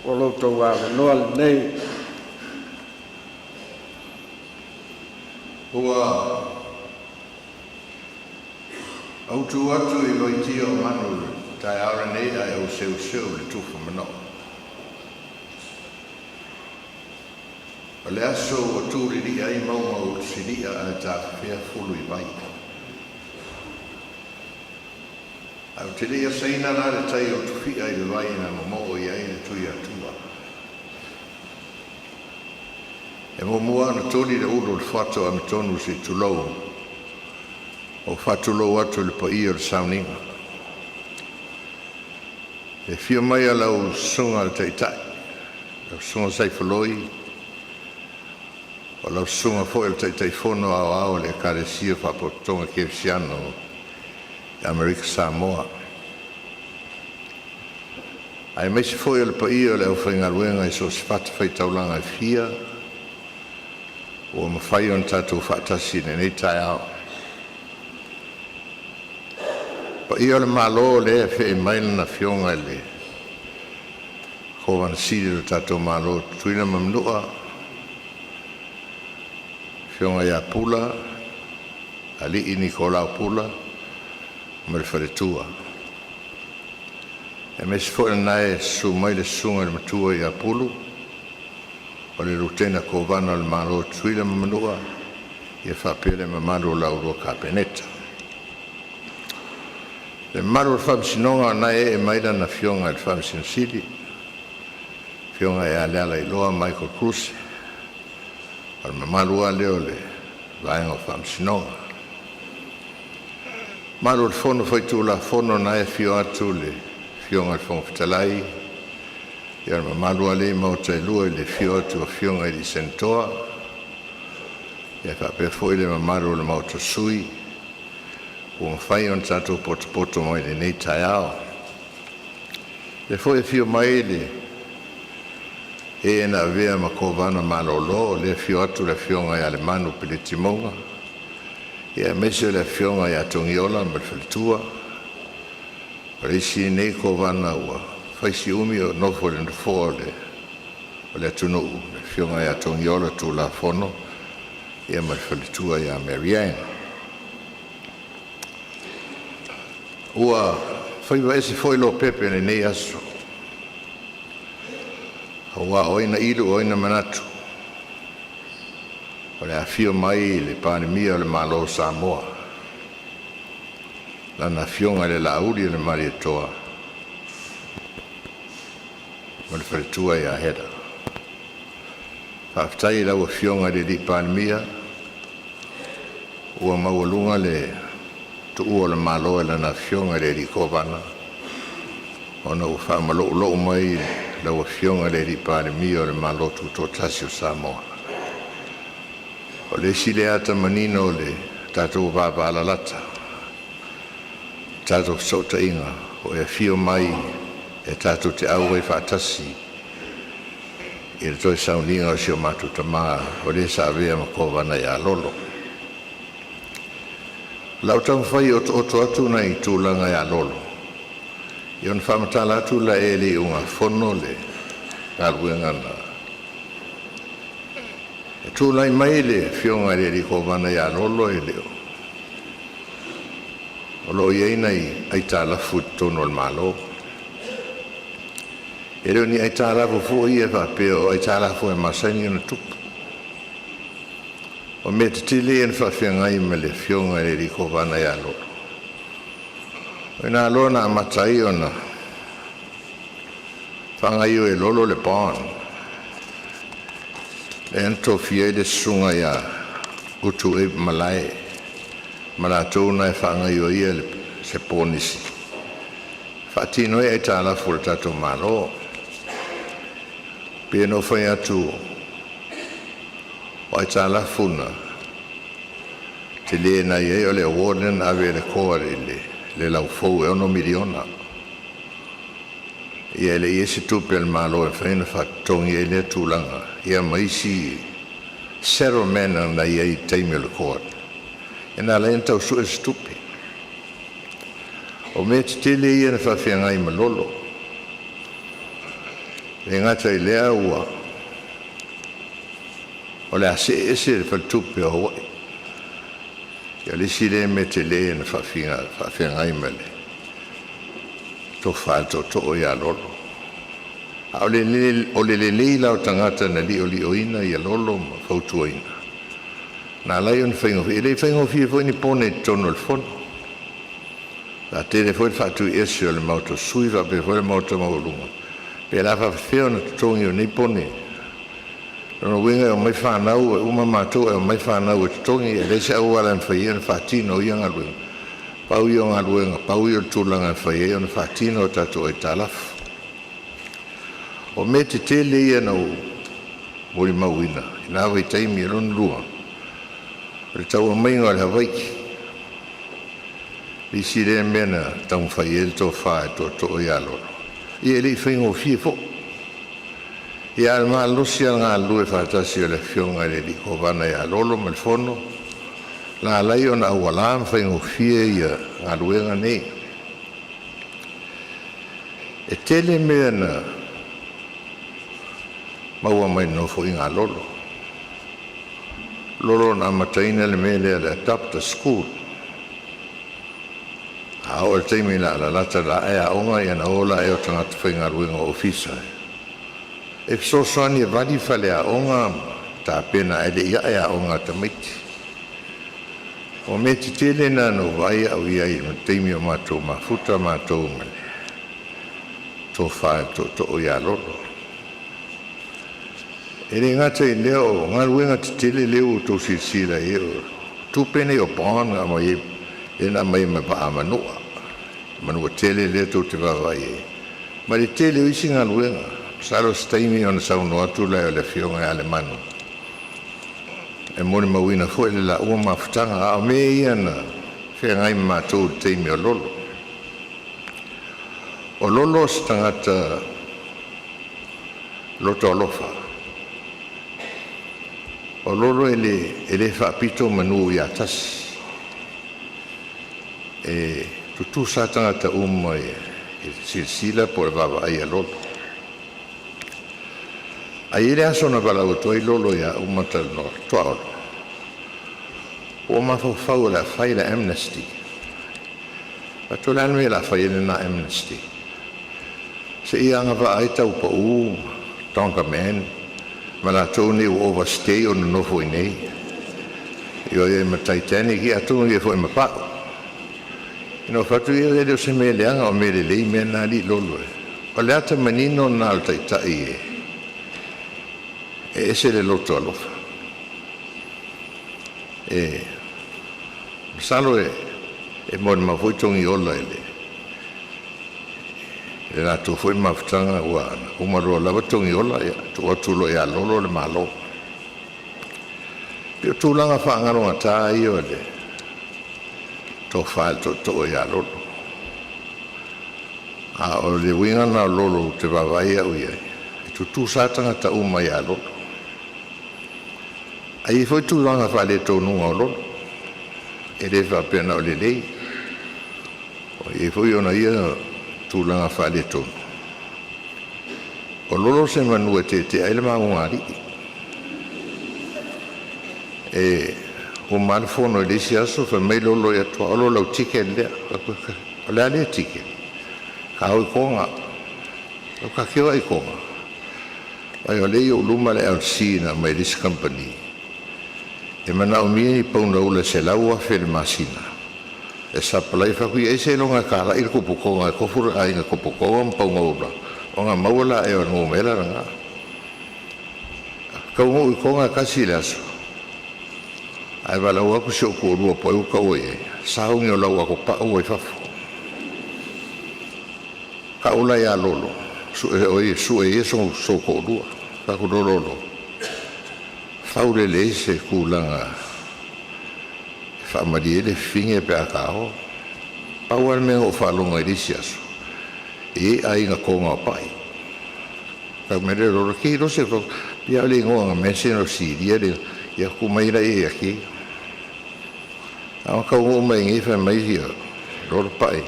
O lo outou avanoa lenei. Ua ou tu atu i loitia o manu i le taeao lenei ae ou seuseu i le tufa manao. O le aso ua tu lil'i ai mauga ua sili'a ae tafefea fulu i vai. Ae ou te le i asaina la le tai o tufi'a i le vai na momo'o i ai le Tuiatua. E muamua ona tuli le ulu o le fuata o Ametonu se i tulou, ou faatulou atu i le paia o le sauniga. E afio mai a lau susuga i le Taitai, lau susuga Saifoloi, o lau susuga foi o le Taitaifono Aoao o le Ekalesia Faapotopotoga Kerisiano i Amerika Samoa. Aemaise foi o le paia o le aufaigaluega i so o se fatafaitaulaga e fia ua mafai ona tatou faatasi i lenei taeao. Paia o le Malo lea e afee mai Lana Afioga i le Kovana Sili o le tatou Malo o Tutuila ma Manua, Afioga ia Pula Alii Nikolao Pula ma le faletua. Aemaise foi o lena e susu mai le susuga i le Matua ia Pulu, o le Lutena Kovana o le Malo o Tutuila ma Manua, ia faapea le mamalu o la oulua Kapeneta. Le mamalu o le Faamasinoga o lena e ee mai lana Afioga i le Faamasino Sili, Afioga ia Lealailoa Michael Kruse, o le mamalu lava lea o le Vaega o Faamasinoga. Mamalu o le Fono Faitulafono, na e afio atu le Afioga i le Fofoga Fetalai, ia le mamalu lava lea i Maota e lua i le afio atu o Afioga i Senatoa, ia faapea foi le mamalu o le Maota Sui ua mafai ona tatou potopoto mai i lenei taeao. E lea foi e afio mai le e na avea ma Kovana malolo, o lea e afio atu le Afioga ia Lemanu Peleti Mauga, aemaise o le Afioga ia Togiola ma le faletua. O le isi lenei Kovana ua fai si umi o nofo i le nofoa o le atunuu, le Afioga ia Togiola Tulafono ia ma le faletua ia Maryann. Ua faiva ese foi Lopepe i lenei aso, aua o ai na ilu o ai na manatu o le afio mai le Palemia o le Malo o Samoa, lana Afioga i le Laauli o le Malietoa ma le faletua ia Heta. Faafetai i lau Afioga i le alii Palemia ua maualuga le tuua o le Malo e lana Afioga i le alii Kovana, ona ua faamaloulou mai lau Afioga i le alii Palemia o le Malo Tutoatasi o Samoa. O le isi lea ata manino o le tatou vavalalata, tatou fesootaiga o e afio mai e tatou te auai faatasi i le toe sauniga o si o matou tama o le sa avea ma Kovana ia Lolo. Lau taumafai e otooto atu nai tulaga ia Lolo, ia ona faamatala atu la e le ugafono le galuega na e tulai mai le afioga i le alii Kovana ia Lolo e le o lo o i ai nai aitalafu i totonu o le Malo. E le o ni aitalafu foi ia faapea o aitalafu e masani ona tupu. O mea tetele ia na faafeagai ma le afioga i le alii Kovana ia Lolo. O ina loa na amata ai ona faagaoioi e Lolo le bond. Lea na tofia ai le susuga ia Utu Ape Malae ma latou na e faagaoioia se ponisi faatino ai aitalafu o le tatou Malo. Pe na fai atu o aitalafu na tele na i ai o le award lea na ave e le Koa i le laufou e $6 miliona. Ia e le i i ai se tupe a le Malo e mafai ona faatotogi ai lea tulaga, ia ma isi settlement na i ai i taimi o le court. E na ala ai ona tau sue se tupe. O mea tetele ia na faafeagai ma Lolo. E le gata i lea ua o le a see ese le faletupe o Hawaii. Ia o le isi lea mea tele na faafeagai ma le tofa i le tootoo ia Lolo. A o le lelei la o tagata na liolioina Lolo ma fautuaina, na ala ai ona faigofie. E le i faigofie foi ni pone i totonu o le fono. Sa tele foi le faatuiese o le maota sui faapea foi le maota maualuga, pe o le a faapefea ona totogi o nei pone. O lona uiga e omai fanau e uma matou ae omai fanau e totogi, e leai se auala e mafai ai ona faatino ia galuega. Pau ia o galuega, pau ia o le tulaga e mafai ai ona faatino a tatou aitalafu. O mea tetele ia na ou molimauina i na vaitaimi. O lona lua, o le tau aumaiga o le Havaiki, le isi lea mea na taumafai i ai le tofa i le tootoo ia Lolo, ia e le i faigofie foi. Ia, a o le malosi lava o le galulue faatasi o le Afioga i le alii Kovana ia Lolo ma le Fono, na ala ai ona aualā ma faigofie ia galuega nei. E tele mea na maua mai le nofoaiga a Lolo. O Lolo na amataina le mea lea o le Adopt a School. A oo i le taimi o le a lalata o le a ae aoga, ia ona o lea o tagata faigaluega o ofisa e fesoasoani e vali faleaoga ma tapena ae le i ae aoga a tamaiti. O mea tetele na na ou vaai au i ai i le taimi o matou mafuta matou ma le tofa i le tootoo ia Lolo. E le gata i lea o galuega tetele lea ua outou silasila i ai, o tupe nei o bond na aumai ai, lea na aumai ai ma vaa a Manua, Manua tele lea tou te vaavaai i ai, ma le tele o isi galuega. Masalo o se taimi ona saunoa atu lea o le Afioga ia Lemanu e molimauina foi le laua mafutaga, a o mea ia na feagai ma matou i le taimi o Lolo. O Lolo o se tagata loto alofa. O Lolo e le faapito manu ia tasi, e tutusa lava tagata uma i le silasila po o le vaavaai a Lolo. Ae i ai le aso na valaau atu ai Lolo ia au ma talanoa, “Tuaolo, ua ou mafaufau o le a fai le amnesty.” Ou fai atu, “O le a le mea o le a fai ai lena amnesty?” Seia agavaa ai tau pau, donkey ma latou nei ua overstay o nonofo i inei. Ioe ai ma Titanic, ia atonu e i ai foi ma pau. Ona ou fai atu, ia e le o se mea leaga o mea lelei mea na alii Lolo e. O le ata manino lena o le taitai e ese le loto alofa. E masalo e molimau foi Togiola i le latou foi mafutaga, ua uma loa lava Togiola ia tuu atu loa ia Lolo le Malo. E pei o tulaga faalegalogata ia o le tofa i le tootoo ia Lolo. A o le uiga lena o Lolo ou te vaavaai au i ai, e tutusa lava tagata uma ia Lolo. Ae i ai foi tulaga faaletonuga o Lolo, e le faapea na o lelei, e i ai foi ona ia tulaga faaletonu. O Lolo o se manu e tetea ai le magogalii. E uma lava le fono i le isi aso fai mai Lolo ia Tuaolo, lau ticket lea. Ou fai atu, o le a lea ticket? Ta o i Kona. Ou fai atu, ta te o a i Kona? Vaai o lea e i ou luma le LC na aumai e le isi kamupani, e manaomia ni pauna ula e 100,000 i le masina e sapalai. Ou fai atu, ia ai seiloga e talai le tupu Kona e tofu le aiga tupu Kona ma pauna ula ona maua lea o le numera lena. E taunuu i Kona e tasi le aso, ae valaau atu si ou toalua po o ai ua taua i ai, sauni o lau atopau ua i fafo. Tau la ia Lolo, sue ia sou toalua. Fai atu, Lolo, fau lelei se tulaga e faamalie ai le fafine pe a ta o. Pau lava le mea na ou faalogo ai i le isi aso, e i ai aiga Kona o pai. Fai mai lea o Lolo, kei lose pei lava o le igoa na mention o Silia le igoa. Ia tuu mai laia ia Kei. Ae na taunuu mai i inei fai mai Lolo, Pai,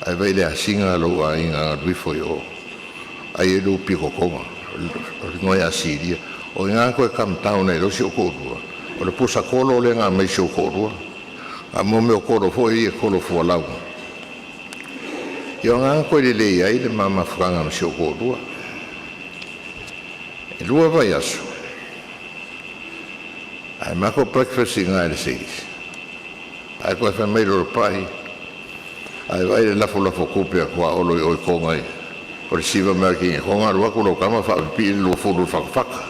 ae vaai i le asiga a lou aiga na alu ifo i o. Ai e lou pikokoga o le igoa ia Silia. O i ina na toe come down ai loa si ou toalua, o le pusa kolo lea na aumai i si ou toalua. A o mea o kolo foi ia e kolo fualau. Ia o lena na toe lelei ai le ma mafutaga ma si ou toalua. E 2 vaiaso, ae matou breakfast i ina i le Saily's, ae toe fai mai Lolo Pai, a e vaai i le lafolafo tupe atu a Olo i o i Toga o le siva mai o le Kineton alu atu lau tama faapipii le 20 i le fatafata.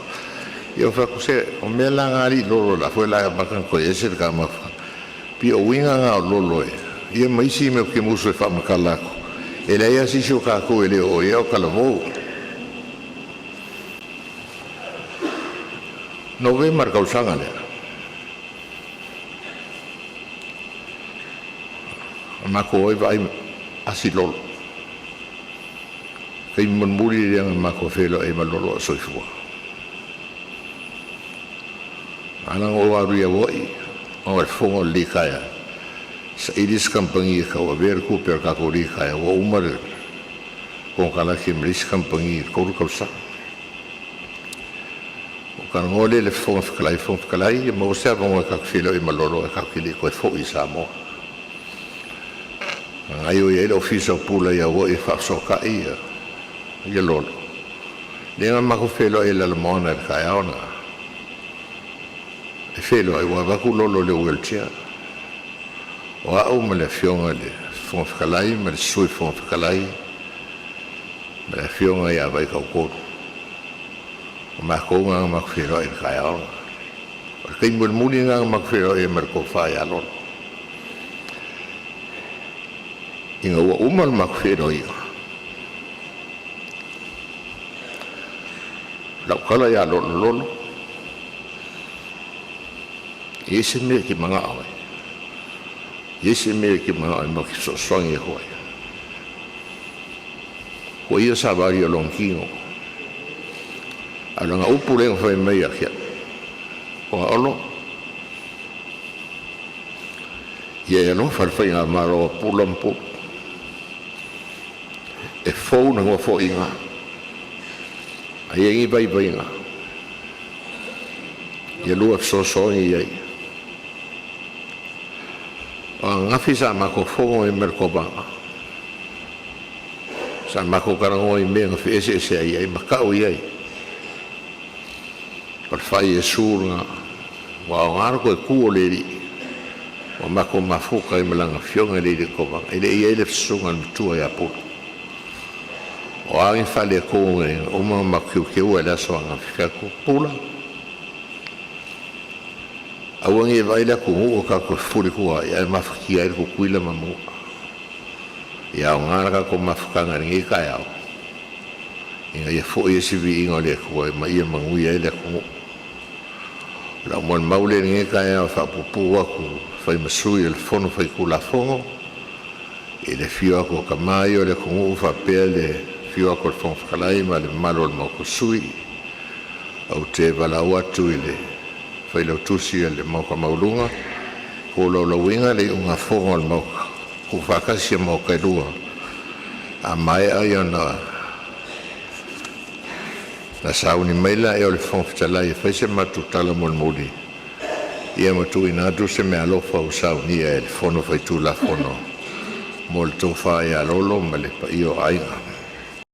Ia ou fai atu, se o mea la na alii Lolo o lea foi o le a amata ona toe ese le ta mafutaga. E pei o uiga na o Lolo ia ma isi mea ou te musu e faamatala atu, e leai lava se isi o tatou e le oo i ai a o talavou. Novema i le tausaga lea, na matou o ai vaai asi Lolo. O le taimi mulimuli lea na matou feiloai ai ma Lolo a o soifua. Na ala ona ou alu i Hawaii ona o le fono a le litaea, e saili se kamupani e tauavea le tupe a le tatou litaea ua uma le konekarate ma le isi kamupani i le 3 tausaga. Ona ou talanoa lea i le Fofoga Fetalai, Fofoga Fetalai, ia maua se avanoa tatou te feiloai ai ma Lolo ae tatou te le i toe foi i Samoa. Na gaoioi ai le ofisa o Pula i Hawaii e faafesootai Lolo, lea na matou feiloai ai i Lalomoana i le taeao lena, e feiloai ua avatu Lolo i le wheelchair. O au ma le Afioga i le Fofoga Fetalai ma le Sui Fofoga Fetalai ma le Afioga ia Vaitautolu. O matou na na matou feiloai i le taeao lena. O le taimi mulimuli lena na matou feiloai ai ma le tofa ia Lolo. Ina ua uma le matou feiloaiga, o lau tala ia Lolo, Lolo, e i ai se mea e te manao ai? E i ai se mea e te manao matou te fesoasoani atu ai? Ua ia savali o lona tino, a o lana upu lea na fai mai ia te au, “Ia Olo, ia e alofa i le faigamalo a Pula ma Pulu, e fou le Nofoaiga, a i ai ni vaivaiga, ia lua fesoasoani i ai.” O ananafi sa matou fono ai ma le Kovana, sa matou talanoa i mea na feeseeseai ai ma tau i ai, o le fai Iesu lena, ua aoga le toe tu o le Alii, ua matou mafuta ai ma lana Afioga i le Alii Kovana, e le i i ai le Susuga i le Matua ia Pula. O a ni faaletonu na i ai, na uma ona matou teuteuina i le aso ananafi. Ou fai atu, Pula, aua ne i e vaai le atunuu ua tatou fefolitua'i ae mafatia ai le Tutuila ma Manua. Ia aoga le tatou mafutaga i lenei taeao ina ia foi se viiga o le Atua ma ia manuia ai le atunuu. O lau molimau lea i lenei taeao e faapuupuu atu e fai ma sui o le Fono Faitulafono i le afio atu o tama ia o le atunuu faapea le afio atu o le Fofoga Fetalai ma le mamalu o le Maota o Sui. Ou te valaau atu i le Failautusi o le Maota Maualuga e tolaulauina le Iugafono a le Maota Tuufaatasi o Maota e Lua. A maea ona sauni mai lea o le Fofoga Fetalai e fai se matou tala mulimuli ma tuuina atu se meaalofa ua saunia e le Fono Faitulafono mo le tofa ia Lolo ma le paia o aiga.